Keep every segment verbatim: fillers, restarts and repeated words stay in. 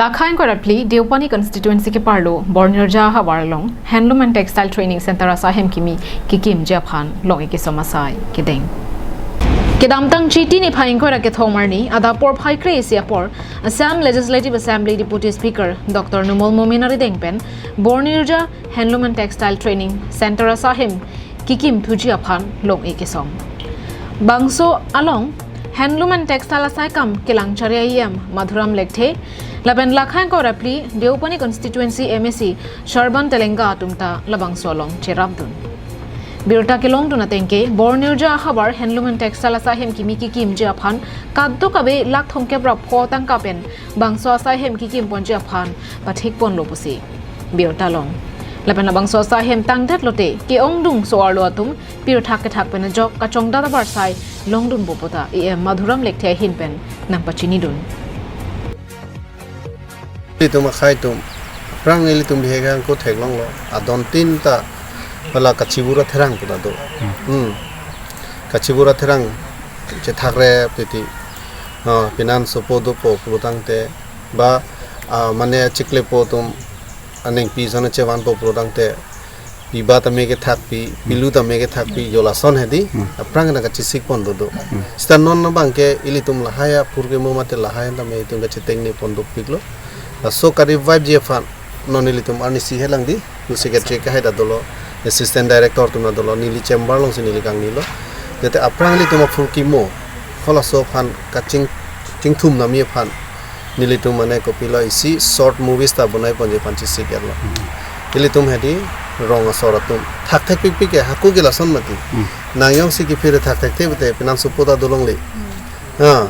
Lakha ingkoi ra phli Deopani constituency keparlo Bornirja ahavar along Handloom and Textile Training Center asai ahem kimi kekimji aphan long-ik kesom asai kedeng. Kedamtang Chiti niphai ingkoi ra kethom arni adap porphai kre-isi apor Assam Legislative Assembly Deputy Speaker Doctor Numal Momin arideng pen Bornirja Handloom and Textile Training Center asai ahem kekimthuji aphan long-ik kesom. Bangso along Handloom and Textile asai kam kelang chari E M Madhuram Lekthe lapen Lakha ingkoi ra phli Deopani constituency M A C Sarban Telenga atum ta labangso along cherapdun. Birta kelongdun ateng ke Bornirja ahavar Handloom and Textile asai ahem kimi kekimji aphan kadokave lakh thomkep ra pho tangka pen bangso asai ahem kekimponji aphan pathikponlo pusi birta long. Lapen labangso asai ahem tangdet lote ke-ongdung so-arlo atum pirthak kethak pen ajok kachongdat abar sai longdunpo puta E M Madhuram Lekthe ahin pen nangpachinidun. Ilitum akhai atum, aphrang ilitum bihek hang ko theklonglo, adon tin ta hala kachibura therang puta do. Hmm. Kachibura therang chethak re titi. Ah, pinan sopo dopo pulotangte ba, ah, mane chiklepo atum anengpi sana chevanpo pulotangte piba tame kethakpi, pilu tame kethakpi, jo lason hedi, Hmm. aphrang na kachisikpon dodo. Hmm. Sita non abang ke ilitum lahai aphurkimo mate lahai tame itum kachitengnepon dopiklo. Laso ka-revive ji aphan non ilitum arnisi helang di, tu secretary kahai ta dolo, assistant director atum ta dolo, neli chamber alongsi neli kangnilo. Jate aphrang ilitum aphurkimo, halaso aphan kaching, chingthum nami aphan nelitum mane kopilo isi short movies ta bonaiponji aphan chesik-etlo. Hmm. Ilitum hedi rong asor atum thakthek pikpik ke hako ke lason mati. Hmm. Nang jongsi kephir thakthekthe pute pinan sopo ta dolongle. Hmm. Ha.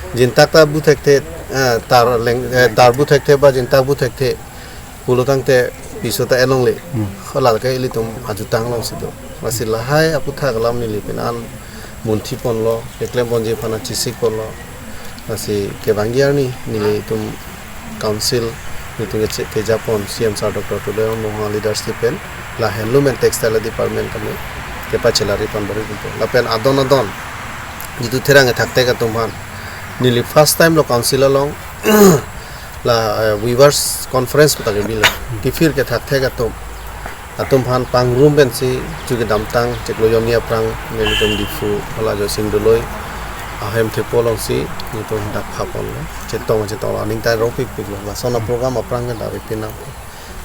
Jintak ta bu thekthe, eh, tar leng, eh, tar bu thekthe ba jintak bu thekthe pulotangte piso ta elongle. Hmm. Hala ke ilitum ajutang alongsi do. Lasi lahai aputhak alam neli pinan munthi ponlo, keklem ponji aphan chesik ponlo. Lasi kevangji arni nelitum council nelitum keche-, kejapon C M Sir Doctor Tuliram Ronghang leadership pen la handloom and textile department kami kepachelari pon bari kupo. Lapen adon adon jitu therang kethakthek atum aphan neli first time lo council along la, eh, weavers conference puta kebilo. Kephir kethakthek atum atum aphan pangrum pensi chu kedamtang chiklo jongni aphrang nelitum Diphu hala Joysing Doloi ahem thepo alongsi nelitum dak phaponlo. Chetong chetong aning ta ropikpiklo. Lason a-program aphrang ke dak pipinang.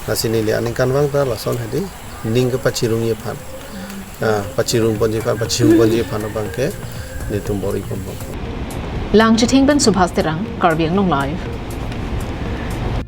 Lasi neli aningkanvang ta lason hedi ning kepachirungji aphan. Ah, pachirung ponji aphan, pachirung ponji aphan abang ke nelitum bor-iponpo. Langchithing pen Subhas Terang, Karbi Anglong Live.